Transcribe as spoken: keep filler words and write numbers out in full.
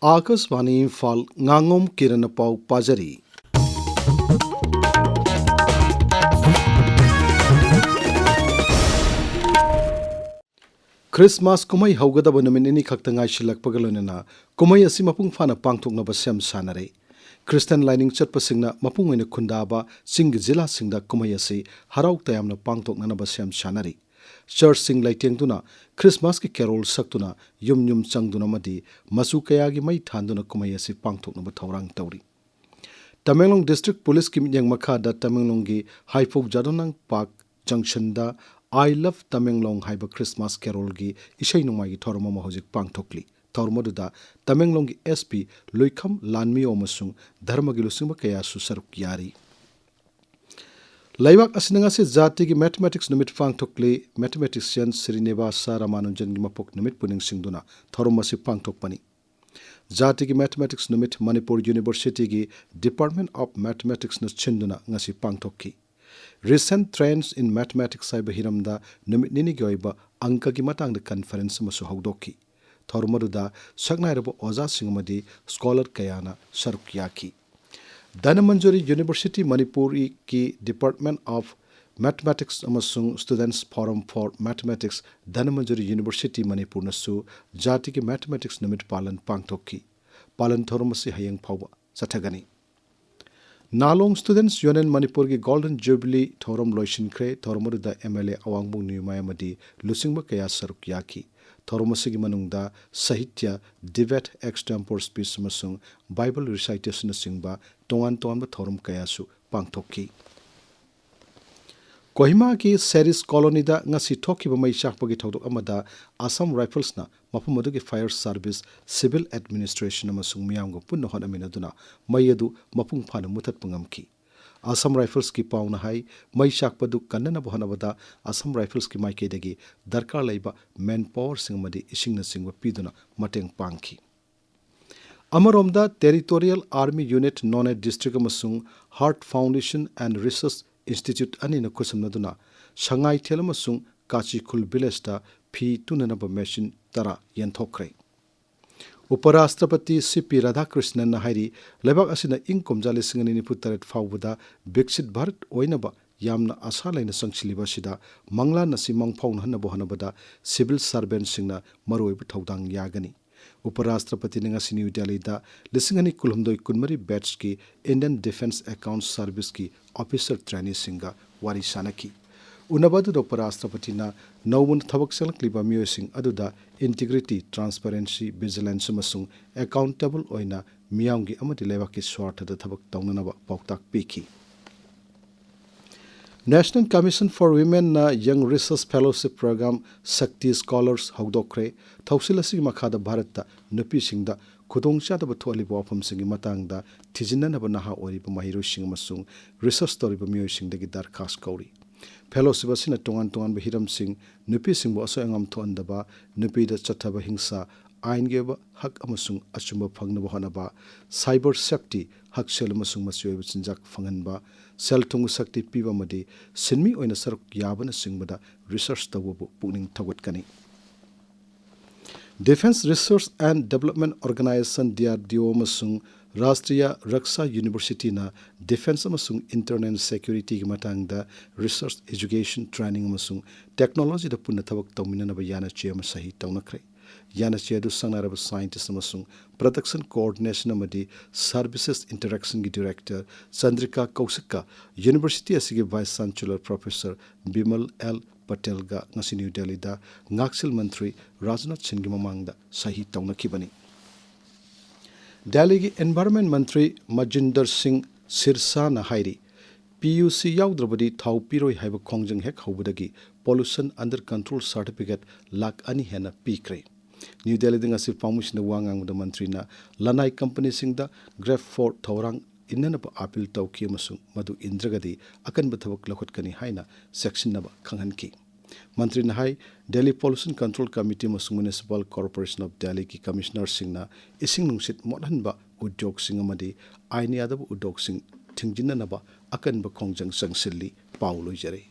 ꯑꯥꯀꯥꯁꯕꯥꯅꯤ ꯏꯝꯐꯥꯜ, ꯉꯥꯉꯣꯝ ꯀꯤꯔꯟꯅ ꯄꯥꯎ ꯄꯥꯖꯔꯤ꯫ ꯈ꯭ꯔꯤꯁꯃꯥꯁ ꯀꯨꯝꯍꯩ ꯍꯧꯒꯗꯕ ꯅꯨꯃꯤꯠ ꯅꯤꯅꯤ ꯈꯛꯇ ꯉꯥꯏꯁꯤꯜꯂꯛꯄꯒ ꯂꯣꯏꯅꯅ ꯀꯨꯝꯍꯩ ꯑꯁꯤ ꯃꯄꯨꯡ ꯐꯥꯅ ꯄꯥꯡꯊꯣꯛꯅꯕ ꯁꯦꯝ ꯁꯥꯅꯔꯦ꯫ ꯈ꯭ꯔꯤꯁꯇꯤꯌꯥꯟ ꯂꯥꯏꯅꯤꯡ ꯆꯠꯄꯁꯤꯡꯅ ꯃꯄꯨꯡ ꯑꯣꯏꯅ ꯈꯨꯟꯗꯥꯕ ꯆꯤꯡꯒꯤ ꯖꯤꯂꯥꯁꯤꯡꯗ ꯀꯨꯝꯍꯩ ꯑꯁꯤ ꯍꯔꯥꯎ ꯇꯌꯥꯝꯅ ꯄꯥꯡꯊꯣꯛꯅꯅꯕ ꯁꯦꯝ ꯁꯥꯅꯔꯤ꯫ ꯆꯔꯆꯁꯤꯡ ꯂꯩꯇꯦꯡꯗꯨꯅ ꯈ꯭ꯔꯤꯁꯃꯥꯁꯀꯤ ꯀꯦꯔꯣꯜ ꯁꯛꯇꯨꯅ ꯌꯨꯝ ꯌꯨꯝ ꯆꯪꯗꯨꯅ ꯑꯃꯗꯤ ꯃꯆꯨ ꯀꯌꯥꯒꯤ ꯃꯩ ꯊꯥꯟꯗꯨꯅ ꯀꯨꯝꯍꯩ ꯑꯁꯤ ꯄꯥꯡꯊꯣꯛꯅꯕ ꯊꯧꯔꯥꯡ ꯇꯧꯔꯤ꯫ ꯇꯃꯦꯡꯂꯣꯡ ꯗꯤꯁꯇ꯭ꯔꯤꯛ ꯄꯨꯂꯤꯁꯀꯤ ꯃꯤꯠꯌꯦꯡ ꯃꯈꯥꯗ ꯇꯃꯦꯡꯂꯣꯡꯒꯤ ꯍꯥꯏꯐꯧ ꯖꯥꯗꯣꯅꯥꯡ ꯄꯥꯔꯛ ꯖꯪꯁꯟꯗ I Love Tamenglong ꯍꯥꯏꯕ ꯈ꯭ꯔꯤꯁꯃꯥꯁ ꯀꯦꯔꯣꯜꯒꯤ ꯏꯁꯩ ꯅꯣꯡꯃꯥꯏꯒꯤ ꯊꯧꯔꯝ ꯑꯃ ꯍꯧꯖꯤꯛ ꯄꯥꯡꯊꯣꯛꯂꯤ꯫ ꯊꯧꯔꯝ ꯑꯗꯨꯗ ꯇꯃꯦꯡꯂꯣꯡꯒꯤ S P ꯂꯨꯏꯈꯝ ꯂꯥꯟꯃꯤꯌꯣ ꯑꯃꯁꯨꯡ ꯙꯔꯃꯒꯤ ꯂꯨꯆꯤꯡꯕ ꯀꯌꯥꯁꯨ ꯁꯔꯨꯛ ꯌꯥꯔꯤ꯫ ꯂꯩꯕꯥꯛ ꯑꯁꯤꯅ ꯉꯁꯤ ꯖꯥꯇꯤꯒꯤ ꯃꯦꯊꯃꯦꯇꯤꯛꯁ ꯅꯨꯃꯤꯠ ꯄꯥꯡꯊꯣꯛꯂꯤ꯫ ꯃꯦꯊꯃꯦꯇꯤꯁꯤꯌꯟ ꯁ꯭ꯔꯤꯅꯤꯕꯥꯁ ꯔꯥꯃꯥꯅꯨꯖꯟꯒꯤ ꯃꯄꯣꯛ ꯅꯨꯃꯤꯠꯄꯨ ꯅꯤꯡꯁꯤꯡꯗꯨꯅ ꯊꯧꯔꯝ ꯑꯁꯤ ꯄꯥꯡꯊꯣꯛꯄꯅꯤ꯫ ꯖꯥꯇꯤꯒꯤ ꯃꯦꯊꯃꯦꯇꯤꯛꯁ ꯅꯨꯃꯤꯠ ꯃꯅꯤꯄꯨꯔ ꯌꯨꯅꯤꯚꯔꯁꯤꯇꯤꯒꯤ Department of Mathematicsꯅ ꯁꯤꯟꯗꯨꯅ ꯉꯁꯤ ꯄꯥꯡꯊꯣꯛꯈꯤ꯫ Recent Trends in Mathematics ꯍꯥꯏꯕ ꯍꯤꯔꯝꯗ ꯅꯨꯃꯤꯠ ꯅꯤꯅꯤꯒꯤ ꯑꯣꯏꯕ ꯑꯪꯀꯒꯤ ꯃꯇꯥꯡꯗ ꯀꯟꯐꯔꯦꯟꯁ ꯑꯃꯁꯨ ꯍꯧꯗꯣꯛꯈꯤ꯫ ꯊꯧꯔꯝ ꯑꯗꯨꯗ ꯁꯛꯅꯥꯏꯔꯕ ꯑꯣꯖꯥꯁꯤꯡ ꯑꯃꯗꯤ ꯁ꯭ꯀꯣꯂꯔ ꯀꯌꯥꯅ ꯁꯔꯨꯛ ꯌꯥꯈꯤ꯫ ꯙꯅꯃꯟꯖꯨꯔꯤ ꯌꯨꯅꯤꯚꯔꯁꯤꯇꯤ ꯃꯅꯤꯄꯨꯔꯒꯤ Department of Mathematics ꯑꯃꯁꯨꯡ Students Forum for Mathematics, Dhanamanjuri university ꯃꯅꯤꯄꯨꯔꯅꯁꯨ ꯖꯥꯇꯤꯒꯤ ꯃꯦꯊꯃꯦꯇꯤꯛꯁ ꯅꯨꯃꯤꯠ ꯄꯥꯂꯟ ꯄꯥꯡꯊꯣꯛꯈꯤ꯫ ꯄꯥꯂꯟ ꯊꯧꯔꯝ ꯑꯁꯤ ꯍꯌꯦꯡ ꯐꯥꯎꯕ ꯆꯠꯊꯒꯅꯤ꯫ ꯅꯥꯂꯣꯡ Students Union ꯃꯅꯤꯄꯨꯔꯒꯤ Golden Jubilee ꯊꯧꯔꯝ ꯂꯣꯏꯁꯤꯟꯈ꯭ꯔꯦ꯫ ꯊꯧꯔꯝ ꯑꯗꯨꯗ M L A ꯑꯋꯥꯡꯕꯨꯡ ꯅ꯭ꯌꯨꯃꯥꯏ ꯑꯃꯗꯤ ꯂꯨꯆꯤꯡꯕ ꯀꯌꯥ ꯁꯔꯨꯛ ꯌꯥꯈꯤ꯫ ꯊꯧꯔꯝ ꯑꯁꯤꯒꯤ ꯃꯅꯨꯡꯗ ꯁꯥꯍꯤꯇ꯭ꯌ, debate, extempore speech ꯑꯃꯁꯨꯡ Bible recitation ꯅꯆꯤꯡꯕ ꯇꯣꯉꯥꯟ ꯇꯣꯉꯥꯟꯕ ꯊꯧꯔꯝ ꯀꯌꯥꯁꯨ ꯄꯥꯡꯊꯣꯛꯈꯤ꯫ ꯀꯣꯍꯤꯃꯥꯒꯤ ꯁꯦꯔꯤꯁ ꯀꯣꯂꯣꯅꯤꯗ ꯉꯁꯤ ꯊꯣꯛꯈꯤꯕ ꯃꯩ ꯆꯥꯛꯄꯒꯤ ꯊꯧꯗꯣꯛ ꯑꯃꯗ ꯑꯁꯥꯝ ꯔꯥꯏꯐꯜꯁꯅ ꯃꯐꯝ ꯑꯗꯨꯒꯤ Fire Service, Civil Administration ꯑꯃꯁꯨꯡ ꯃꯤꯌꯥꯝꯒ ꯄꯨꯟꯅ ꯍꯣꯠꯅꯃꯤꯟꯅꯗꯨꯅ ꯃꯩ ꯑꯗꯨ ꯃꯄꯨꯡ ꯐꯥꯅ ꯃꯨꯊꯠꯄ ꯉꯝꯈꯤ꯫ ꯑꯁꯥꯝ ꯔꯥꯏꯐꯜꯁꯀꯤ ꯄꯥꯎꯅ ꯍꯥꯏ, ꯃꯩ ꯆꯥꯛꯄꯗꯨ ꯀꯟꯅꯅꯕ ꯍꯣꯠꯅꯕꯗ ꯑꯁꯥꯝ ꯔꯥꯏꯐꯜꯁꯀꯤ ꯃꯥꯏꯀꯩꯗꯒꯤ ꯗꯔꯀꯥꯔ ꯂꯩꯕ ꯃꯦꯟ ꯄꯥꯋꯔꯁꯤꯡ ꯑꯃꯗꯤ ꯏꯁꯤꯡꯅꯆꯤꯡꯕ ꯄꯤꯗꯨꯅ ꯃꯇꯦꯡ ꯄꯥꯡꯈꯤ꯫ ꯑꯃꯔꯣꯝꯗ, Territorial Army Unit Noney District ꯑꯃꯁꯨꯡ Heart Foundation and Research Institute ꯑꯅꯤꯅ ꯈꯨꯠꯁꯝꯅꯗꯨꯅ ꯁꯉꯥꯏꯊꯦꯜ ꯑꯃꯁꯨꯡ ꯀꯥꯆꯤꯈꯨꯜ ꯚꯤꯂꯦꯖꯇ ꯐꯤ ꯇꯨꯅꯅꯕ ꯃꯦꯆꯤꯟ ꯇꯔꯥ ꯌꯦꯟꯊꯣꯛꯈ꯭ꯔꯦ꯫ ꯎꯄꯔꯥꯁꯇ꯭ꯔꯄꯇꯤ ꯁꯤ ꯄꯤ ꯔꯥꯙꯥꯀ꯭ꯔꯤꯁꯅꯟꯅ ꯍꯥꯏꯔꯤ, ꯂꯩꯕꯥꯛ ꯑꯁꯤꯅ ꯏꯪ ꯀꯨꯝꯖꯥ ꯂꯤꯁꯤꯡ ꯑꯅꯤ ꯅꯤꯐꯨ ꯇꯔꯦꯠ ꯐꯥꯎꯕꯗ ꯕꯤꯛꯁꯤꯠ ꯚꯥꯔꯠ ꯑꯣꯏꯅꯕ ꯌꯥꯝꯅ ꯑꯁꯥ ꯂꯩꯅ ꯆꯪꯁꯤꯜꯂꯤꯕ ꯑꯁꯤꯗ ꯃꯪꯂꯥꯟ ꯑꯁꯤ ꯃꯪ ꯐꯥꯎꯅꯍꯟꯅꯕ ꯍꯣꯠꯅꯕꯗ ꯁꯤꯚꯤꯜ ꯁꯔꯚꯦꯟꯁꯤꯡꯅ ꯃꯔꯨꯑꯣꯏꯕ ꯊꯧꯗꯥꯡ ꯌꯥꯒꯅꯤ꯫ ꯎꯄꯔꯥꯁꯇ꯭ꯔꯄꯇꯤꯅ ꯉꯁꯤ ꯅ꯭ꯌꯨ ꯗꯦꯜꯂꯤꯗ ꯂꯤꯁꯤꯡ ꯑꯅꯤ ꯀꯨꯟꯍꯨꯝꯗꯣꯏ ꯀꯨꯟꯃꯔꯤ ꯕꯦꯠꯁꯀꯤ Indian Defence Account Serviceꯀꯤ ꯑꯣꯐꯤꯁꯔ ꯇ꯭ꯔꯦꯅꯤꯁꯤꯡꯒ ꯋꯥꯔꯤ ꯁꯥꯅꯈꯤ꯫ ꯎꯅꯕ ꯑꯗꯨꯗ ꯎꯄꯔꯥꯁꯇ꯭ꯔꯄꯇꯤꯅ ꯅꯧꯅ ꯊꯕꯛ ꯆꯪꯂꯛꯂꯤꯕ ꯃꯤꯑꯣꯏꯁꯤꯡ ꯑꯗꯨꯗ ꯏꯟꯇꯤꯒ꯭ꯔꯤꯇꯤ, ꯇ꯭ꯔꯥꯟꯁꯄꯔꯦꯟꯁꯤ, ꯚꯤꯖꯤꯂꯦꯟꯁ ꯑꯃꯁꯨꯡ ꯑꯦꯀꯥꯎꯟꯇꯦꯕꯜ ꯑꯣꯏꯅ ꯃꯤꯌꯥꯝꯒꯤ ꯑꯃꯗꯤ ꯂꯩꯕꯥꯛꯀꯤ ꯁ꯭ꯋꯥꯔꯊꯗ ꯊꯕꯛ ꯇꯧꯅꯅꯕ ꯄꯥꯎꯇꯥꯛ ꯄꯤꯈꯤ꯫ National Commission for Womenꯅ Young Research Fellowship Program Shakti Scholars ꯍꯧꯗꯣꯛꯈ꯭ꯔꯦ꯫ ꯊꯧꯁꯤꯜ ꯑꯁꯤꯒꯤ ꯃꯈꯥꯗ ꯚꯥꯔꯠꯇ ꯅꯨꯄꯤꯁꯤꯡꯗ ꯈꯨꯗꯣꯡꯆꯥꯗꯕ ꯊꯣꯛꯍꯜꯂꯤꯕ ꯋꯥꯐꯝꯁꯤꯡꯒꯤ ꯃꯇꯥꯡꯗ ꯊꯤꯖꯤꯟꯅꯅꯕ ꯅꯍꯥ ꯑꯣꯏꯔꯤꯕ ꯃꯍꯩꯔꯣꯏꯁꯤꯡ ꯑꯃꯁꯨꯡ ꯔꯤꯁꯔꯆ ꯇꯧꯔꯤꯕ ꯃꯤꯑꯣꯏꯁꯤꯡꯗꯒꯤ ꯗꯔꯈꯥꯁ ꯀꯧꯔꯤ꯫ ꯐꯦꯂꯣꯁꯤꯞ ꯑꯁꯤꯅ ꯇꯣꯉꯥꯟ ꯇꯣꯉꯥꯟꯕ ꯍꯤꯔꯝꯁꯤꯡ, ꯅꯨꯄꯤꯁꯤꯡꯕꯨ ꯑꯁꯣꯏ ꯑꯉꯥꯝ ꯊꯣꯛꯍꯟꯗꯕ, ꯅꯨꯄꯤꯗ ꯆꯠꯊꯕ ꯍꯤꯡꯁꯥ, ꯑꯥꯏꯟꯒꯤ ꯑꯣꯏꯕ ꯍꯛ ꯑꯃꯁꯨꯡ ꯑꯆꯨꯝꯕ ꯐꯪꯅꯕ ꯍꯣꯠꯅꯕ, ꯁꯥꯏꯕꯔ ꯁꯦꯐꯇꯤ, ꯍꯛꯁꯦꯜ ꯑꯃꯁꯨꯡ ꯃꯆꯤ ꯑꯣꯏꯕ ꯆꯤꯟꯖꯥꯛ ꯐꯪꯍꯟꯕ, ꯁꯦꯜ ꯊꯨꯝꯒꯤ ꯁꯛꯇꯤ ꯄꯤꯕ ꯑꯃꯗꯤ ꯁꯤꯟꯃꯤ ꯑꯣꯏꯅ ꯁꯔꯨꯛ ꯌꯥꯕꯅꯆꯤꯡꯕꯗ ꯔꯤꯁꯔꯆ ꯇꯧꯕꯕꯨ ꯄꯨꯛꯅꯤꯡ ꯊꯧꯒꯠꯀꯅꯤ꯫ Defence Research and Development Organisation, D R D O, ꯑꯃꯁꯨꯡ ꯔꯥꯁꯇ꯭ꯔꯤꯌꯥ ꯔꯛꯁꯥ ꯌꯨꯅꯤꯚꯔꯁꯤꯇꯤꯅ ꯗꯤꯐꯦꯟꯁ ꯑꯃꯁꯨꯡ ꯏꯟꯇꯔꯅꯦꯜ ꯁꯦꯀ꯭ꯌꯨꯔꯤꯇꯤꯒꯤ ꯃꯇꯥꯡꯗ ꯔꯤꯁꯔꯆ, ꯑꯦꯖꯨꯀꯦꯁꯟ, ꯇ꯭ꯔꯦꯅꯤꯡ ꯑꯃꯁꯨꯡ ꯇꯦꯛꯅꯣꯂꯣꯖꯤꯗ ꯄꯨꯟꯅ ꯊꯕꯛ ꯇꯧꯃꯤꯟꯅꯅꯕ ꯌꯥꯅꯆꯦ ꯑꯃ ꯁꯍꯤ ꯇꯧꯅꯈ꯭ꯔꯦ꯫ ꯌꯥꯅꯆꯦ ꯑꯗꯨ ꯁꯛꯅꯥꯏꯔꯕ ꯁꯥꯏꯟꯇꯤꯁ ꯑꯃꯁꯨꯡ ꯄ꯭ꯔꯗꯛꯁꯟ ꯀꯣꯑꯣꯔꯗꯤꯅꯦꯁꯟ ꯑꯃꯗꯤ ꯁꯔꯚꯤꯁꯦꯁ ꯏꯟꯇꯔꯦꯛꯁꯟꯒꯤ ꯗꯤꯔꯦꯛꯇꯔ ꯆꯟꯗ꯭ꯔꯤꯀꯥ ꯀꯧꯁꯤꯛꯀ ꯌꯨꯅꯤꯚꯔꯁꯤꯇꯤ ꯑꯁꯤꯒꯤ vice chancellor professor Bimal L ꯄꯇꯦꯜꯒ ꯉꯁꯤ ꯅ꯭ꯌꯨ ꯗꯦꯜꯂꯤꯗ ꯉꯥꯛꯁꯦꯜ ꯃꯟꯇ꯭ꯔꯤ ꯔꯥꯖꯅꯥꯊ ꯁꯤꯡꯒꯤ ꯃꯃꯥꯡꯗ ꯁꯍꯤ ꯇꯧꯅꯈꯤꯕꯅꯤ꯫ ꯗꯦꯜꯂꯤꯒꯤ ꯑꯦꯟꯚꯥꯏꯔꯟꯃꯦꯟ ꯃꯟꯇ꯭ꯔꯤ ꯃꯖꯤꯟꯗꯔ ꯁꯤꯡ ꯁꯤꯔꯁꯥꯅ ꯍꯥꯏꯔꯤ, ꯄꯤ ꯌꯨ ꯁꯤ ꯌꯥꯎꯗ꯭ꯔꯕꯗꯤ ꯊꯥꯎ ꯄꯤꯔꯣꯏ ꯍꯥꯏꯕ ꯈꯣꯡꯖꯪ ꯍꯦꯛ ꯍꯧꯕꯗꯒꯤ pollution under control certificate lakh ꯑꯅꯤ ꯍꯦꯟꯅ ꯄꯤꯈ꯭ꯔꯦ꯫ ꯅ꯭ꯌꯨ ꯗꯦꯜꯂꯤꯗ ꯉꯁꯤ ꯄꯥꯎꯃꯤꯁꯤꯡꯗ ꯋꯥ ꯉꯥꯡꯕꯗ ꯃꯟꯇ꯭ꯔꯤꯅ ꯂꯅꯥꯏ ꯀꯝꯄꯅꯤꯁꯤꯡꯗ ꯒ꯭ꯔꯦꯞ ꯐꯣꯔ ꯊꯧꯔꯥꯡ ꯏꯟꯅꯅꯕ ꯑꯥꯄꯤꯜ ꯇꯧꯈꯤ ꯑꯃꯁꯨꯡ ꯃꯗꯨ ꯏꯟꯗ꯭ꯔꯒꯗꯤ ꯑꯀꯟꯕ ꯊꯕꯛ ꯂꯧꯈꯠꯀꯅꯤ ꯍꯥꯏꯅ ꯆꯦꯛꯁꯤꯟꯅꯕ ꯈꯪꯍꯟꯈꯤ꯫ ꯃꯟꯇ꯭ꯔꯤꯅ ꯍꯥꯏ, ꯗꯦꯜꯂꯤ Pollution Control Committee ꯑꯃꯁꯨꯡ Municipal Corporation of Delhiꯒꯤ ꯀꯃꯤꯁꯅꯔꯁꯤꯡꯅ ꯏꯁꯤꯡ ꯅꯨꯡꯁꯤꯠ ꯃꯣꯠꯍꯟꯕ ꯎꯗ꯭ꯌꯣꯒꯁꯤꯡ ꯑꯃꯗꯤ ꯑꯥꯏꯟ ꯌꯥꯗꯕ ꯎꯗ꯭ꯌꯣꯒꯁꯤꯡ ꯊꯤꯡꯖꯤꯟꯅꯅꯕ ꯑꯀꯟꯕ ꯈꯣꯡꯖꯪ ꯆꯪꯁꯤꯜꯂꯤ꯫ ꯄꯥꯎ ꯂꯣꯏꯖꯔꯦ꯫